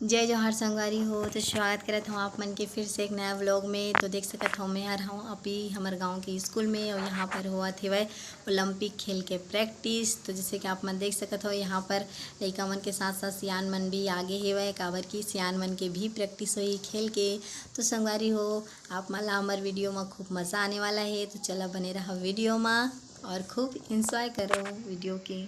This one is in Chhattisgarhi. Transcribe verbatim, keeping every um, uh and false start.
जय जोहार संगवारी हो, तो स्वागत करत हूँ आप मन के फिर से एक नया व्लॉग में। तो देख सकत हो, मैं हर हूँ अभी हमर गांव के स्कूल में और यहाँ पर होवत हेवय ओलंपिक खेल के प्रैक्टिस। तो जैसे कि आप मन देख सकत हो, यहाँ पर लइका मन के साथ साथ सियान मन भी आगे हेवय, काबर कि सियान मन के भी प्रैक्टिस होही खेल के। तो संगवारी हो, आप मन ला हमर वीडियो में खूब मज़ा आने वाला है। तो चला, बने रहा वीडियो में और खूब एंजॉय करो वीडियो के।